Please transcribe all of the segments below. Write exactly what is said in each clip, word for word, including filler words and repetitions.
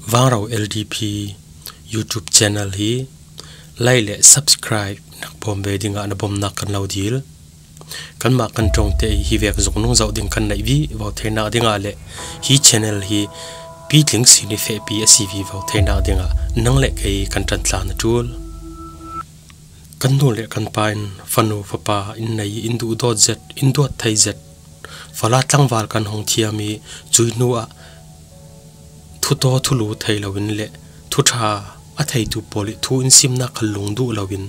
Vangro L D P YouTube channel hi like le subscribe nak bawm ve dingah na bawmnak kan lo dil. Kanmah kan ṭawngte hi vek zuk nung zoh ding kan neih vivo theinak dingah le hi channel hi pitling sin i fehpi a si vivo theinak dingah nang le kei kan ṭan tla na ṭul. Kan nu le kan pa in fanu fapa in nei, in duhdawt zet, in duat thei zet, fala tlangval kan hong thiam i cui hnuah thutaw thulu thei loin le thuṭha a theitu pawl i thu in simnak khal lung duh loin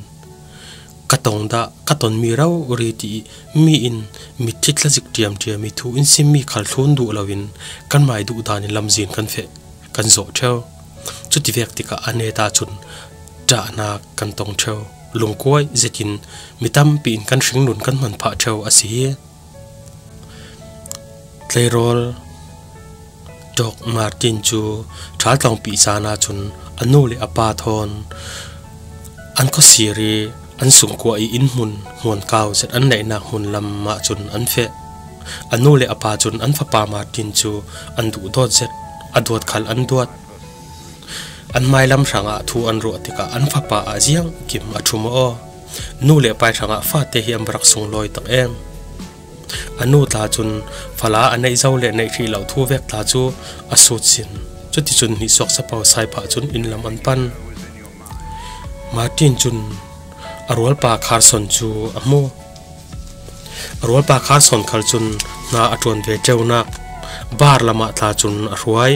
ka tong dah, ka ton mi rori ti i mi in mitthli tla zik ṭiamṭiam i thu in sim mi khal thlun duh loin kanmah i duhdan in lamzin kan feh, kan zawh ṭheu. Cuti vek tikah a neta cun ṭahnak kan tong ṭheu. Lungkuai zetin mi tampi in kan hringnun kan hman phah ṭheu a si hi. Tleirawl ṭawk Martin cu ṭha tlawngpi caan ahcun a nu le a pa thawn an khuasir i an sungkua i inn hmun hmuan kau zet an neihnak hmun lam ahcun an feh. A nu le a pa cun an fapa Martin cu an duhdawt zet, a duat khal an duat. An hmailam hrangah thu an ruah tikah an fapa ah ziangkim a ṭhum aw. Nu le pai hrangah fate hi an rak sunglawi tak em. A nu tla cun fala a neih zo le neih hrih lo thu vek tla cu a sut sin. Cuticun hnih suak sapo sai phah cun inn lam an pan. Martin cun a rualpa Carson cu a hmu. A rualpa Carson khal cun hna a ṭuan ve ṭeunak bar lamah tla cun a hruai.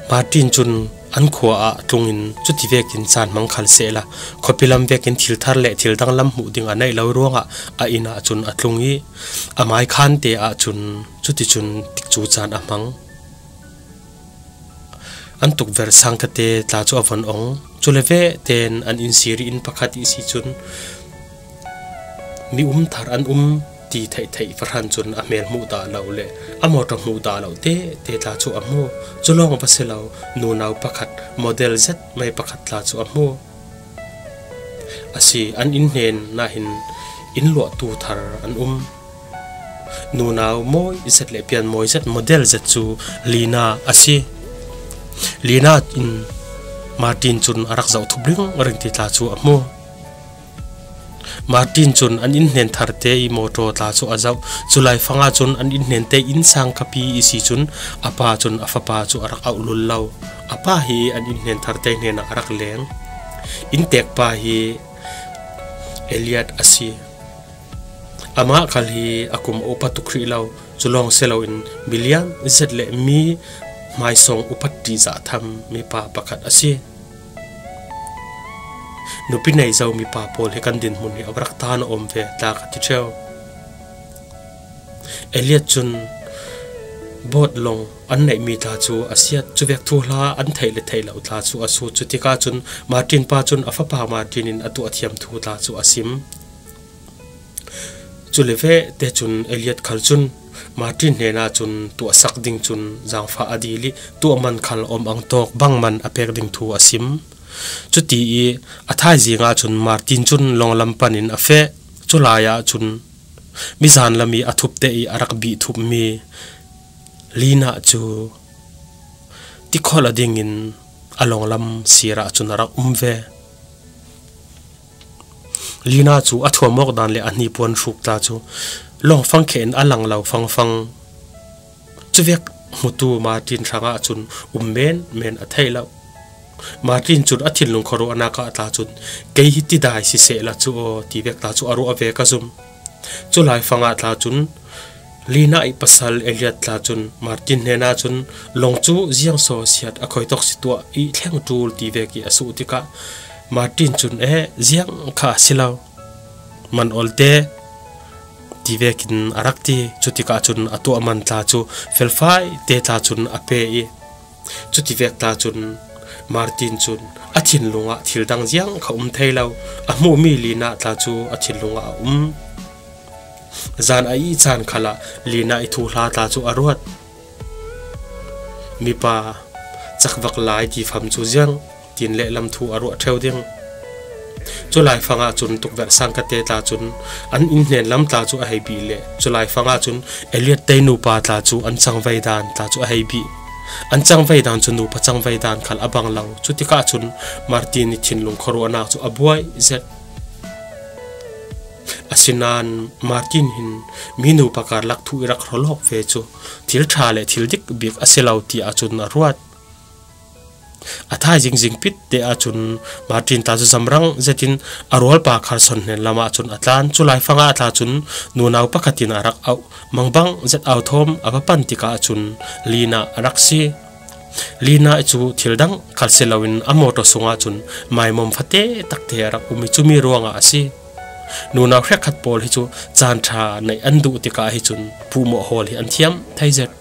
Martin cun an khua ah tlungin cuti vekin caan hmang khal sehla khuapi lam vekin thil thar le thil dang lam hmuh ding a neih lo ruangah a inn ah cun a tlung i a mai khan te ah cun cuticun tikcu caan a hmang. An tukver sangkate tla cu a von ong. Cule veh tein an inn siri in pakhat i si cun mi um thar an um ti theih theih fahran cun a hmel hmuh dah lo le a mawṭaw hmuh dah lo te te tla cu a hmu. Cu lawng va si lo, nunau pakhat model zet mai pakhat tla cu a hmu. A si, an inn hnen ah hin inn luahtu thar an um. Nunau mawi zet le pian mawi zet, model zet cu Lina a si. Lina in Martin cun a rak zoh thup ringring ti tla cu a hmu. Martin cun an inn hnen tharte i mawṭaw tla cu a zoh. Cu laifang ahcun an inn hnen te inn sang kapi i si cun a pa cun a fapa cu a rak auh lul lo. A pa hi an inn hnen tharte hnenah a rak leng. Inntek pa hi Elliot a si. Amah khal hi a kum a upat tuk hrih lo, cu lawng si loin milian zet le mi hmaisawng upat ṭihzah tham mipa pakhat a si. Nupi nei zo mipa pawl hi kan dinhmun hi a rak tan a om ve tla ka ti ṭheu. Elliot cun boat lawng an neihmi tla cu a siat, cuvek thuhla an theih le theih lo tla cu a sut. Cutikah cun Martin pa cun a fapa Martin in a tuah thiam thu tla cu a sim. Cule veh te cun Elliot khal cun Martin hnenah cun tuahsak ding cun zaangfah a dil i tuah man khal om ang tawk bang man a pek ding thu a sim. Cuti i a thaizing ahcun Martin cun lawng lam panin a feh. Cu lai ahcun mizan lam i a thupte i a rak bih thupmi Lina cu tikholh a dingin a lawng lam sir ahcun a rak um ve. Lina cu a thuam awk dan le a hnipuan hruk tla cu lawng fangkhe in a lang lo fangfang. Cuvek hmutu Martin hrangah cun um menmen a theih lo. Martin cun a thinlung khuaruahnak ah tla cun, "Kei hi tidai sisehla cu aw," ti vek tla cu a ruah ve ka zum. Cu laifang ah tla cun Lina i pasal Elliot tla cun Martin hnenah cun, "Lawng cu ziang sawsiat a khoi tawk si tuah i thleng ṭul," ti vek i a suh tikah Martin cun, "Eh, ziang kha a si lo, man olte," ti vekin a rak ti. Cutikah cun a tuah man tla cu felfai te tla cun a pe i, cuti vek tla cun Martin cun a thinlung ah thil dang ziang kha um thei lo, a hmuhmi Lina tla cu a thinlung ah a um. Zan a ih caan khalah Lina i thuhla tla cu a ruat. Mipa cakvak lai ti fam cu ziang tin le lam thu a ruah ṭheu ding. Cu laifangah cun tukverh sangkate tla cun an inn hnen lam tla cu a hei bih le cu laifangah cun Eliot tei nupa tla cu an cangvei dan tla cu a hei bih. An cangvei dan cu nupa cangvei dan khal a bang lo. Cutikah cun Martin nih thinlung khuaruahnak cu a buai zet. Asinain Martin hin mi nupa karlak thu i rak hrawlawk ve cu thil ṭha le thil dik bik a si lo tiah cun a ruat. A thaizing zingpit te ahcun Martin tla cu zamrang zetin a rualpa Carson hnen lamah cun a tlan. Cu laifangah tla cun nunau pakhat in a rak auh. Mangbang zet au thawm a va pan tikah cun Lina a rak si. Lina cu thil dang khal si loin a mawṭaw sungah cun maimawm fate takte a rak um i cumi ruangah a si. Nunau hrekkhat pawl hi cu caan ṭha neih an duh tikah hi cun puhmawh hawl hi an thiam thei zet.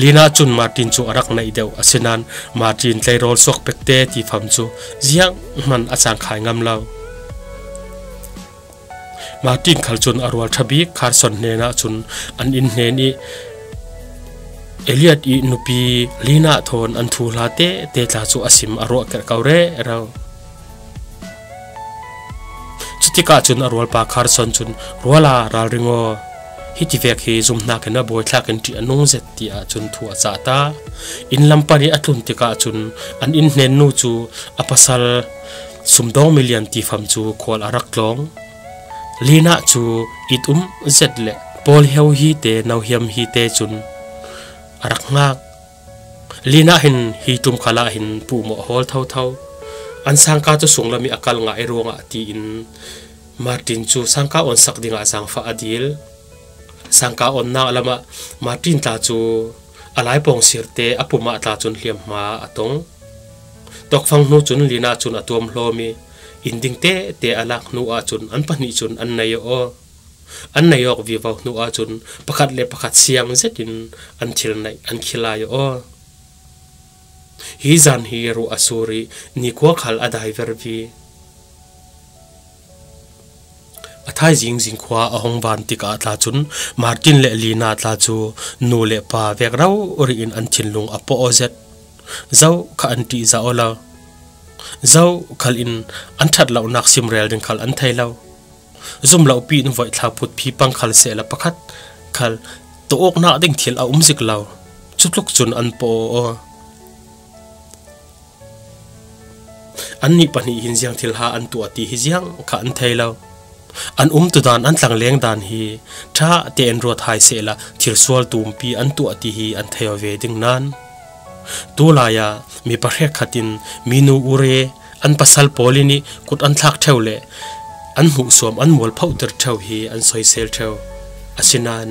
Lina cun Martin cu a rak naih deuh, asinain Martin tleirawl suak pekte tifam cu zianghman a cangkhai ngam lo. Martin khal cun a rual ṭha bik Carson hnenah cun an inn hnen i Eliot i nupi Lina thawn an thuhla te te tla cu a sim a ruah kerh ko rero. Cutikah cun a rualpa Carson cun, "Ruala ralring aw, hitivek hi zumhnak in a buaithlak in ṭih a nung zet," tiah cun thu a cah ta. Inn lam pan i a tlun tikah cun an inn hnennu cu a pasal sumdawng milian tifam cu khual a rak tlawng. Lina cu it um zet le pawl heu hi te, nauhiam hi te cun a rak hngak. Lina hin hi ṭum khalah hin puhmawh hawl thotho. An sangka cu sunglam i a kal ngah i ruangah tiin Martin cu sangka awnsak dingah zaangfah a dil. Sangka awnnak lamah Martin tla cu a laipawng sirte a pumah tla cun hliamhma a tong. Tawkfang hnu cun Lina cun a tuamhlawm i inn ding tete a lak hnu ahcun an pahnih cun an nei aw. An nei awk vivo hnu ahcun pakhat le pakhat siang zetin an thil neih an khi lai aw. Hi zan hi ruah a sur i nikua khal a dai vervi. A thaizing zing khua a hong van tikah tla cun Martin le Lina tla cu nu le pa vek rori in an thinlung a pawh aw zet. Zo kha an ṭih zah aw lo. Zo khal in an ṭhat lonak simrel ding khal an thei lo. Zum lo pi in voih thla phut phi pang khal sehla pakhat khal tawh awknak ding thil a um zik lo. Cutluk cun an pawh aw. Annih pahnih hin ziang thil ha an tuah ti hi ziang kha an thei lo. An umtudan, an tlangleng dan hi ṭha tein ruat hai sehla thil sual tumpi an tuah ti hi an thei aw ve ding nan. Tulai ah mipa hrekkhat in minu ure an pasal pawl in i kut an thlak ṭheu le an hmuhsuam an mualphohter ṭheu hi an soisel ṭheu. Asinain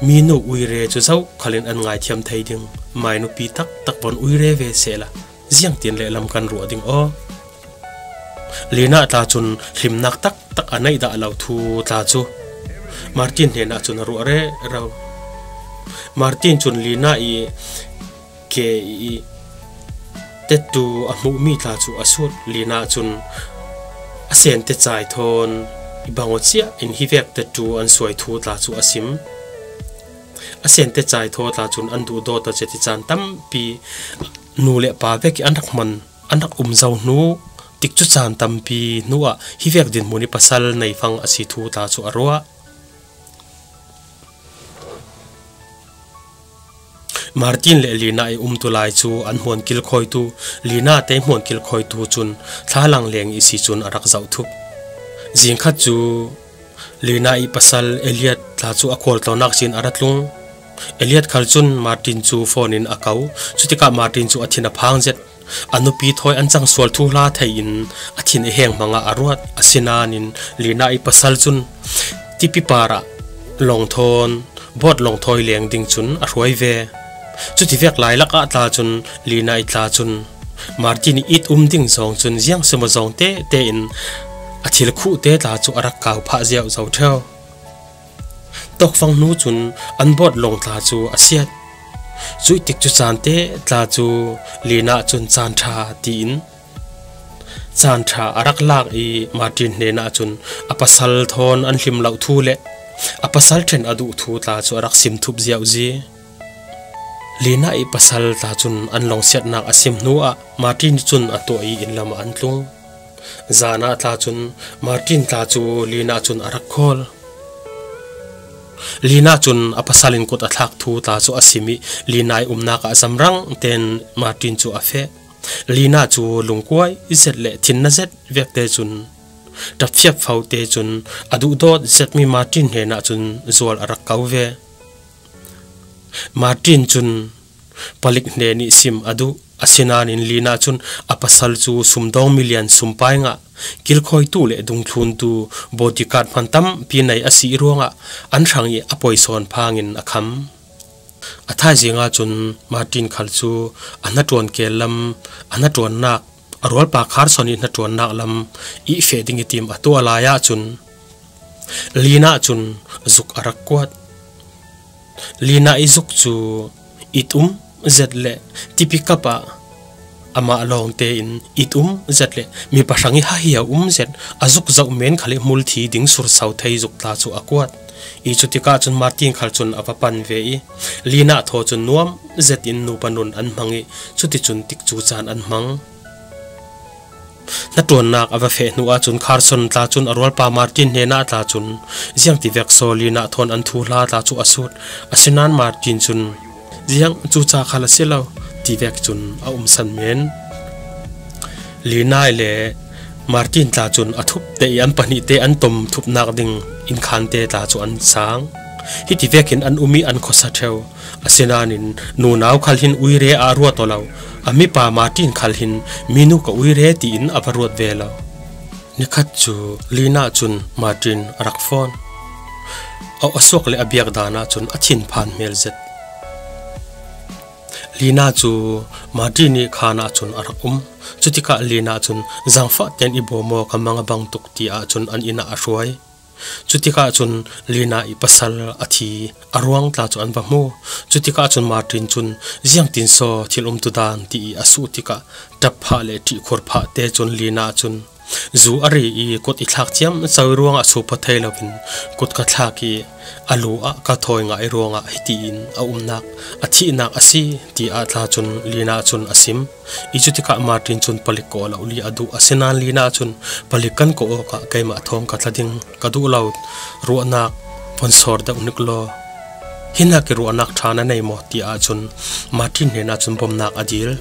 minu uire cu zo khalin an ngaithiam thei ding. Mai nupi taktak von uire ve sehla ziangtin le lam kan ruah ding aw. Lina tla cun hlimnak taktak a neih dah lo thu tla cu Martin hnenah cun a ruah rero. Martin cun Lina i ke i tettu a hmuhmi tla cu a sut. Lina cun a sente cai thawn i bang aw ciah in hi vek tettu an suai thu tla cu a sim. A sente cai thaw tla cun an duhdawt aw zet i caan tampi nu le pa vek i an rak hman, an rak um zo hnu tikcu caan tampi hnuah hi vek dinhmun i pasal neifang a si thu tla cu a ruah. Martin le Lina i umtu lai cu an hmuan kilkhawitu, Lina te hmuan kilkhawitu cun thlalang leng i si cun a rak zoh thup. Zingkhat cu Lina i pasal Eliot tla cu a khualtlawnnak sin a ra tlung. Eliot khal cun Martin cu phone in a ko. Cutikah Martin cu a thin a phang zet. A nupi thawi an cang sual thuhla thei in a thin a heng hmangah a ruat. Asinain Lina i pasal cun tipi par ah lawng thawn, boat lawng thawi leng ding cun a hruai ve. Cutivek lailak ah tla cun Lina i tla cun Martin i it um ding zawng cun ziang sima zawng tete in a thil khuh te tla cu a rak kau phah ziauzo ṭheu. Tawkfang hnu cun an boat lawng tla cu a siat. Cuih tikcu caan te tla cu Lina cun caan ṭha tiin caan ṭha a rak lak i Martin hnenah cun a pasal thawn an hlim loh thu le a pasal ṭhen a duh thu tla cu a rak sim thup ziauzi. Lina i pasal tla cun an lawngsiatnak a sim hnuah Martin cun a tuah i inn lamah an tlung. Zan ah tla cun Martin tla cu Lina cun a rak call. Lina cun a pasal in kut a thlak thu tla cu a sim i Lina i umnak ah zamrang tein Martin cu a feh. Lina cu lungkuai zet le thinna zet vekte cun ṭap fiapfo te cun a duhdawt zetmi Martin hnenah cun zual a rak ko ve. Martin cun palik hnen i sim a duh, asinain Lina cun a pasal cu sumdawng milian sumpai ngah, kilkhawitu le dungthluntu bodyguard hman tampi nei a si ruangah an hrang i a poi sawn phangin a kham. A thaizing ahcun Martin khal cu a hnaṭuan kel lam, a hnaṭuannak, a rualpa Carson i hnaṭuannak lam i feh ding i tim a tuah lai ahcun Lina cun zuk a rak kuat. Lina i zuk cu it um zet le tipi kap ah amah lawng tein it um zet le mi pahrang i hahiau um zet a zuk zoh men khal i hmul thi ding surso thei zuk tla cu a kuat. I cutikah cun Martin khal cun a va pan ve i Lina thaw cun nuam zet in nupa nun an hmang i cuticun tikcu caan an hmang. Hnaṭuannak a va feh hnu ahcun Carson tla cun a rualpa Martin hnenah tla cun ziangtivek saw Lina thawn an thuhla tla cu a sut. Asinain Martin cun ziang cuca khal a si lo tivek cun a umsan men. Lina le Martin tla cun a thup te i an pahnih te an tom thupnak ding innkhan te tla cu an sang. Hitivekin an um i an khuasa ṭheu. Asinain nunau khal hin uire ah ruat aw lo, a mipa Martin khal hin minu ka uire tiin a va ruat ve lo. Nikhat cu Lina cun Martin a rak fawn. A awsuak le a biak dan ahcun a thin phan hmel zet. Lina cu Martin i khan ahcun a rak um. Cutikah Lina cun, "Zaangfah tein i bawm aw, ka mang a bang tuk," ti ahcun an inn ah a hruai. Cutikah cun Lina i pasal a thi a ruang tla cu an va hmu. Cutikah cun Martin cun, "Ziangtin saw thil umtu dan?" ti i a suh tikah ṭap phah le ṭihkhur phah te cun Lina cun, "Zu a ri i kut i thlak ciamco i ruangah supa thei loin kut ka thlak i a lu ah ka thawi ngah i ruangah hitiin a umnak, a thihnak a si," tiah tla cun Lina cun a sim. I cutikah Martin cun palik kawh lo li a duh, asinain Lina cun, "Palik kan kawh awkah keimah thawng ka tla ding, ka duh lo ruahnak von sawr deuh nik law. Hi hnak i ruahnak ṭha na nei maw?" tiah cun Martin hnenah cun bawmhnak a dil.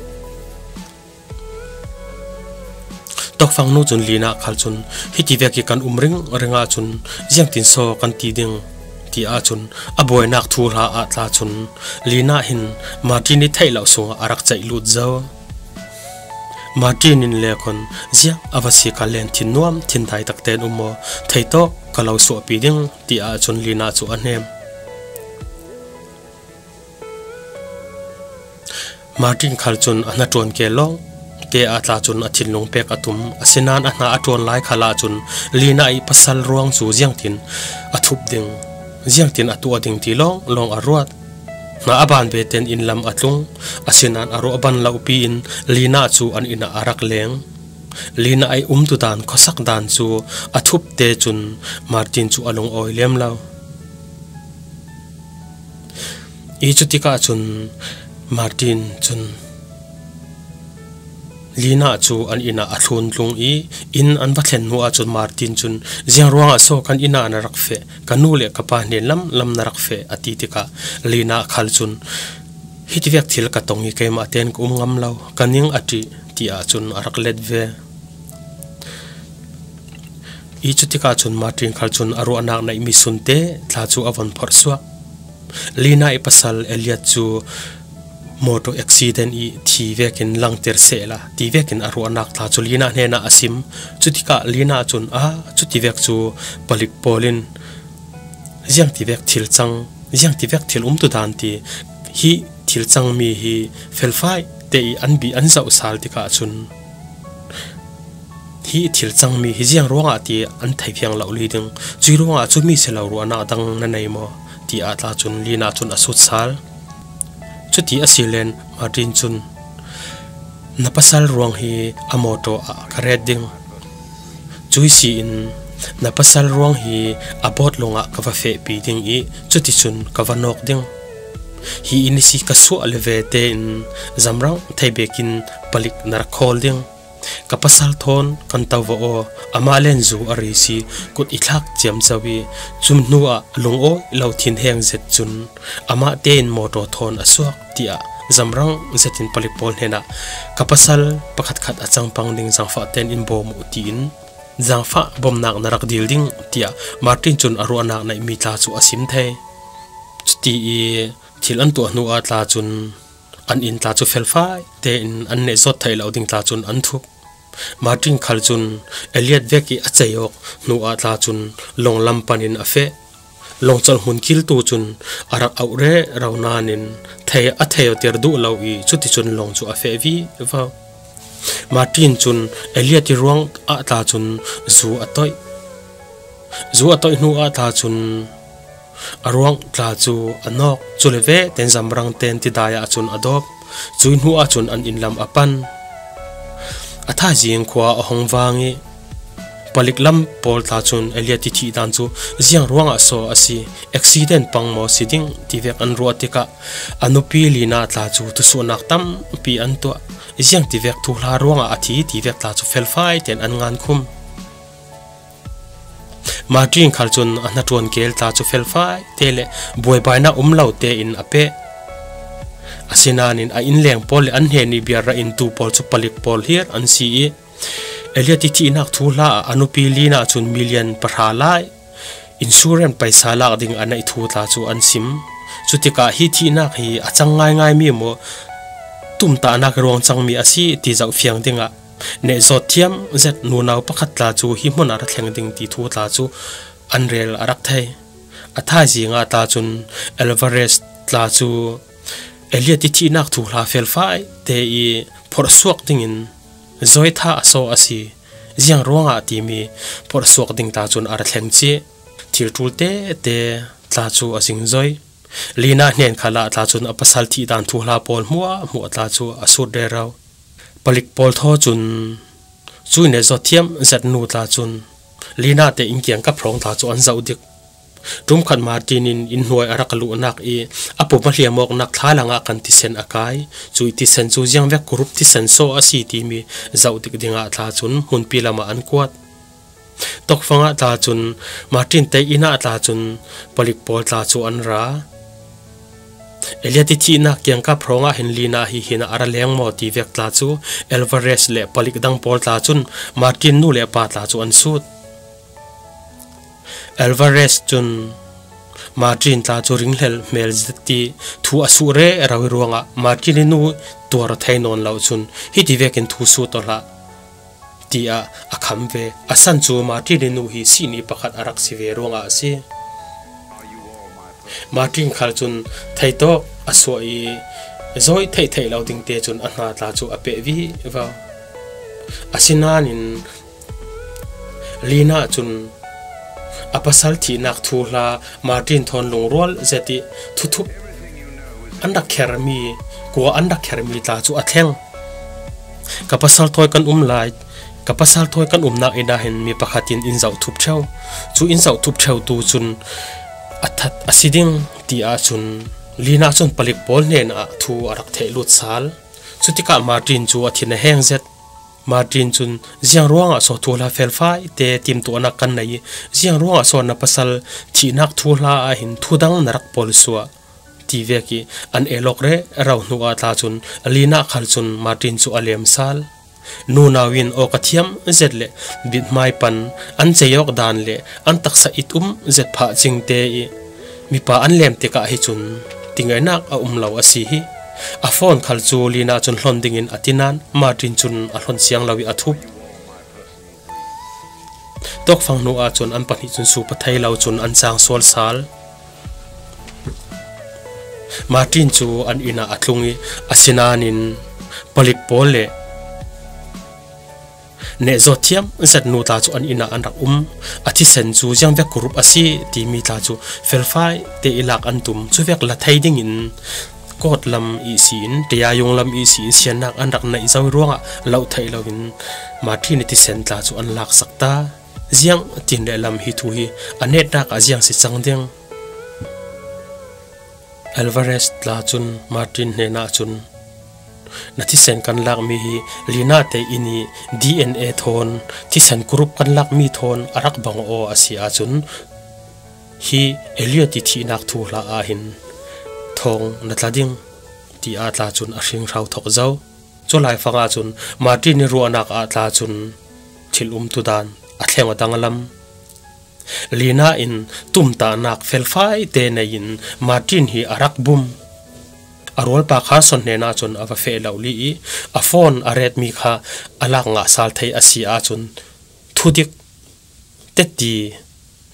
Tokfang hnu cun Lina khal cun, "Hitivek i kan um ringring ahcun ziangtin saw kan ti ding?" tiah cun a buainak thuhla ah tla cun Lina hin Martin i theih loh sungah a rak ceih lut zo. Martin in le khun, "Ziang a va si ka len thin nuam, thin dai tak tein um maw, theitawk ka lo suahpi ding," tiah cun Lina cu a hnem. Martin khal cun a hnaṭuan kel lawng te ah tla cun a thinlung pek a tum, asinain a hna a ṭuan lai khal ahcun Lina i pasal ruang cu ziangtin a thup ding, ziangtin a tuah ding ti lawng lawng a ruat. Hna a ban ve tein inn lam a tlung, asinain a ruah ban lopi in Lina cu an inn ah a rak leng. Lina i umtu dan, khuasak dan cu a thup te cun Martin cu a lungawi lem lo. I cutikah cun Martin cun Lina cu an inn ah a thlun tlung i inn an va thlen hnu ahcun Martin cun, "Ziang ruangah so kan inn ah na rak feh? Ka nu le ka pa hnen lam lam na rak feh," a ti tikah Lina khal cun, "Hitivek thil ka tong i keimah tein ka um ngam lo, ka ning a ṭih," tiah cun a rak let ve. I cutikah cun Martin khal cun a ruahnak neihmi sunte tla cu a von phorh suak. Lina i pasal Elliot cu motor accident i thi vekin langter sehla ti vekin a ruahnak tla cu Lina hnenah a sim. Cutikah Lina cun, "A, cutivek cu palik pawl in ziangtivek thil cang, ziangtivek thil umtu dan ti, hi thil cangmi hi felfai te i an bih an zoh sal tikah cun, hi thil cangmi hi ziang ruangah ti an thei fiang lo li ding, cui ruangah cumi si lo ruahnak dang na nei maw?" tiah tla cun Lina cun a sut sal. Cuti a si len Martin cun, "Na pasal ruang hi a mawṭaw ah ka ret ding. Cui si in na pasal ruang hi a bawt lungah ka va fehpi ding i cuticun ka va nawk ding. Hi in i si ka suah le ve tein zamrang thei bekin palik na rak khawl ding. Ka pasal thawn kan to va aw, amah len zu a ri si, kut i thlak ciamco i, cum hnuah lungawi lo thinheng zet cun amah tein mawtaw thawn a suak, tiah zamrang zetin palik pawl hnenah ka pasal pakhatkhat a cangpang ding zangfah ten in bawm uh, tiin zangfah bomnak na rak dil ding, tiah Martin cun a ruahnak naihmi tla cu a sim thei. Cuti i thil an tuah hnu ah tla cun an inn tla cu felfai tein an nehzawt theih lo ding tla cun an thup. Martin khal cun Elliot vek i a cei awk hnu ah tla cun lawng lam panin a feh. Lawng colh hmun kiltu cun a rak auh rero nain thei a theiter duh lo i cuticun lawng cu a feh vivo. Martin cun Elliot i ruang ah tla cun zu a toih. Zu a toih hnu ah tla cun a ruang tla cu a nawk. Cule ve ten zamrang ten tidai ah cun a dawp. Cui hnu ah cun an inn lam a pan. A thaizing khua a hong vang i palik lam pawl tla cun Elliot i thih dan cu ziang ruangah so a si, accident pang maw si ding tivek an ruah tikah a nupi Lina tla cu thusuhnak tampi an tuah. Ziang tivek thuhla ruangah a thi tivek tla cu felfai ten an ngankhum. Martin khal cun a hnaṭuan kel tla cu felfai te le buaibainak um lo tein a peh. Asinain a innleng pawl le an hnen i biarra intu pawl cu palik pawl hlir an si i Elliot i thihnak thuhla ah a nupi Lina cun million pahra lai insurance paisa lak ding a neih thu tla cu an sim. Cutikah hi thihnak hi a cang ngaingai mi maw, tumtahnak ruang cangmi a si ti zoh fiang dingah nehzawt thiam zet nunau pakhat tla cu hi hmun ah ra thleng ding ti thu tla cu an rel a rak thei. A thaizing ah tla cun Alvarez tla cu Elliot i thihnak thuhla felfai te i phorhsuak dingin Zoe tha a so a si. Ziang ruangah timi phorhsuak ding tla cun a ra thleng cih. Thil ṭul tete tla cu a zing zoi. Lina hnen khal ah tla cun a pasal thih dan thuhla pawl hmuahhmuah tla cu a sut rero. Palik pawl thaw cun cui nehzawt thiam zet nu tla cun Lina te inn kiangkap hrawng tla cu an zoh dik. Ṭumkhat Martin in inn hnuai a rak luhnak i a pum a hliam awknak thlalangah kan thisen a kai. Cui thisen cu ziangvek kurup thisen so a si timi zoh dik dingah tla cun hmunpi lamah an kuat. Tokfangah tla cun Martin te inn ah tla cun palik pawl tla cu an ra. Elliot i thihnak kiangkap hrawngah hin Lina hi hin a ra leng maw tivek tla cu Alvarez le palik dang pawl tla cun Martin nu le pa tla cu an sut. Alvarez cun Martin tla cu ringhlel hmel zet i thu a suh rero i ruangah Martin i nu tuar thei nawn lo cun hiti vekin thu sut aw hlah, tiah a kham ve. A san cu Martin i nu hi sihni pakhat a rak si ve ruangah a si. Martin khal cun theitawk a suah i zoi theih theih lo dingte cun a hna tla cu a peh vivo. Asinain Lina cun a pasal thihnak thuhla Martin thawn lungrual zet i thuthup an rak khermi, kua an rak khermi tla cu a thleng. Ka pasal thawi kan um lai, ka pasal thawi kan umnak inn ah hin mi pakhat in in zoh thup ṭheu. Cu in zoh thup ṭheutu cun a that a si ding, ti ahcun Lina cun palik pawl hnenah thu a rak theih lut sal. Cutikah Martin cu a thin a heng zet. Martin cun, "Ziang ruangah so thuhla felfai te timtuahnak kan nei i, ziang ruangah so na pasal thihnak thuhla ah hin thudang na rak pawl suah?" ti vek i an el awk rero hnu ah tla cun Lina khal cun Martin cu a lem sal. Nunau in awk a thiam zet le bit hmai pan an cei awk dan le an taksa it um zet phah cingte i mipa an lem tikah hi cun tingainak a um lo a si hi. A phone khal cu Lina cun hlon dingin a ti nain Martin cun a hlon siang lo i a thup. Tawkfang hnu ah cun an pahnih cun supa thei lo cun an cang sual sal. Martin cu an inn ah a tlung i asinain palik pawl le nehzawt thiam zet nu tla cu an inn ah an rak um. A thisen cu ziangvek kurup a si timi tla cu felfai te i lak an tum. Cuvek la thei dingin court lam ihsin, tayayung lam ihsin siannak an rak neih zo ruangah loh theih loin Martin i thisen tla cu an laksak ta. Ziang tin le lam hi thu hi a netnak ah ziang si cang ding? Alvarez tla cun Martin hnenah cun, "Na thisen kan lakmi hi Lina te in i D N A thawn thisen kurup kan lakmi thawn a rak bang aw a si ahcun hi Elliot i thihnak thuhla ah hin thawng na tla ding," tiah tla cun a hringhran thok zo. Cu laifang ahcun Martin i ruahnak ah tla cun thil umtu dan a thleng a danglam. Lina in tumtahnak felfai te nei in Martin hi a rak bum. A rualpa Carson hnenah cun a va feh lo li i a phone a retmi kha a lak ngah sal thei a si ahcun thudik teti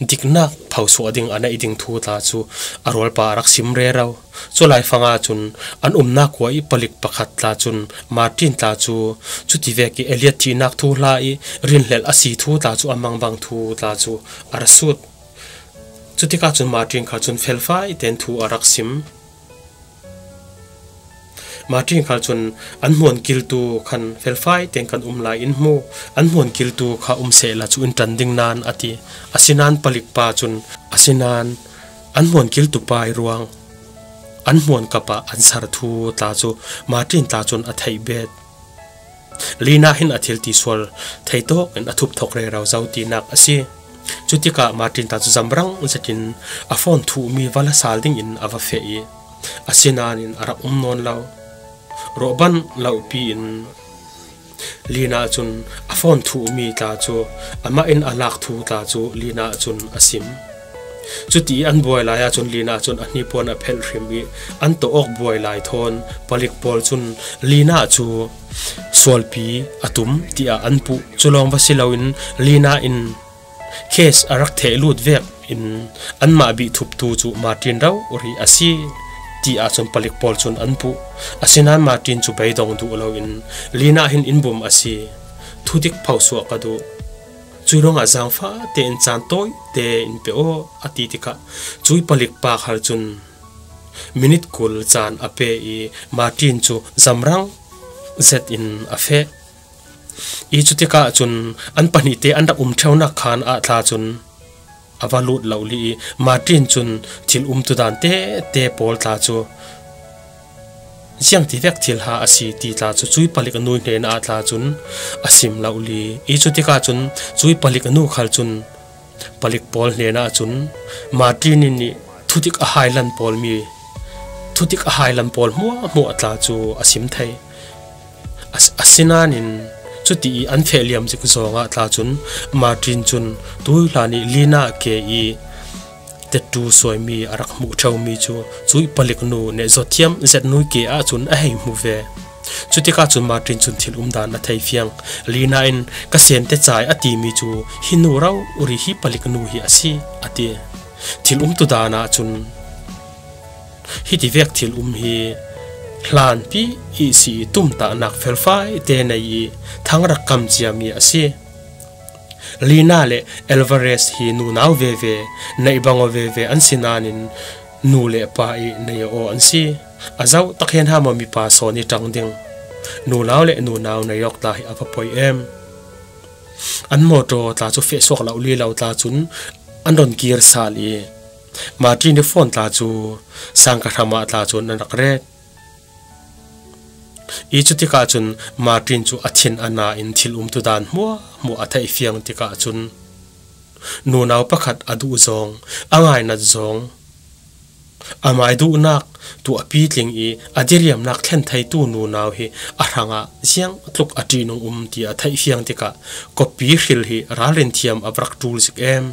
diknak phosuah ding a neih ding thu tla cu a rualpa a rak sim rero. Cu laifang ahcun an umnak khua i palik pakhat tla cun Martin tla cu cutivek i Elliot thihnak thuhla i rinhlelh a si thu tla cu a mangbang thu tla cu a ra sut. Cutikah cun Martin kha cun felfai tein thu a rak sim. Martin khal cun, "An hmuan kiltu khan felfai tein kan um lai in hmu, an hmuan kiltu kha um sehla cu in ṭan ding nain," a ti. Asinain palik pa cun, "Asinain an hmuan kiltu pa i ruang an hmuan kap ah an ser thu tla cu Martin tla cun a theih bet. Lina hin a thil ti sual thei tawk in a thup thok rero zo tinak a si." Cutikah Martin tla cu zamrang zetin a phone thuhmi va la sal ding in a va feh i, asinain a rak um nawn lo. Rawhban lohpi in Lina cun a phone thuhmi tla cu amah in a lak thu tla cu Lina cun a sim. Cuti i an buai lai ahcun Lina cun a hnipuan a phelh hrim i an tawh awk buai lai thawn palik pawl cun Lina cu sualpi a tum tiah an puh. Cu lawng va si loin Lina in case a rak theh lut vek in anmah bih thuptu cu Martin rori a si tiah cun palik pawl cun an puh. Asinain Martin cu beidong duh loin, "Lina hin in bum a si. Thudik phosuah ka duh. Cui ruangah zaangfahte in caan tawite in pe aw," a ti tikah cui palik pa khal cun minit kul caan a pe i Martin cu zamrang zetin a feh. I cutikah cun an pahnihte an rak um ṭheunak khaan ah tla cun a va lut lo li i Martin cun thil umtu dan tete pawl tla cu ziangtivek thil ha a si ti tla cu cui palik nu hnen ah tla cun a sim lo li i cutikah cun cui palik nu khal cun palik pawl hnenah cun Martin in nih thudik a hailan pawlmi, thudik a hailan pawl hmuahhmuah tla cu a sim thei. A, asinain cuti i an feh liam zik zongah tla cun Martin cun tuihlan i Lina ke i tetu suaimi a rak hmuh ṭheumi cu cui palik nu nih zawthiam zetnui ke ah cun a hei hmu ve. Cutikah cun Martin cun thil umdan a thei fiang. Lina in ka sente cai a timi cu hi nu rori hi palik nu hi a si, a ti. Thil umtu dan ah cun hitivek thil um hi hlanpi ihsi tumtahnak felfai te nei i thang rak kam ciami a si. Lina le Alvarez hi nunau veve, neih bang aw veve an si nain nu le pa i nei aw an si. A zoh tak hian hama mipa sawn i ṭang ding. Nunau le nunau nei awk tla hi a va poi em. An mawṭaw tla cu feh suak lo li lo tla cun an rawn kir sal i Martin i phone tla cu sangka hramah tla cun an rak ret. I cutikah cun Martin cu a thin a na in thil umtu dan hmuahhmuah a theih fiang tikah cun nunau pakhat a duh zawng, a ngainat zawng, amai duhnak tuahpi tling i a diriamnak thlen theitu nunau hi a hrangah ziangtluk a ṭihnung um ti a theih fiang tikah kawppi hril hi ralrin thiam a va rak ṭul zik em.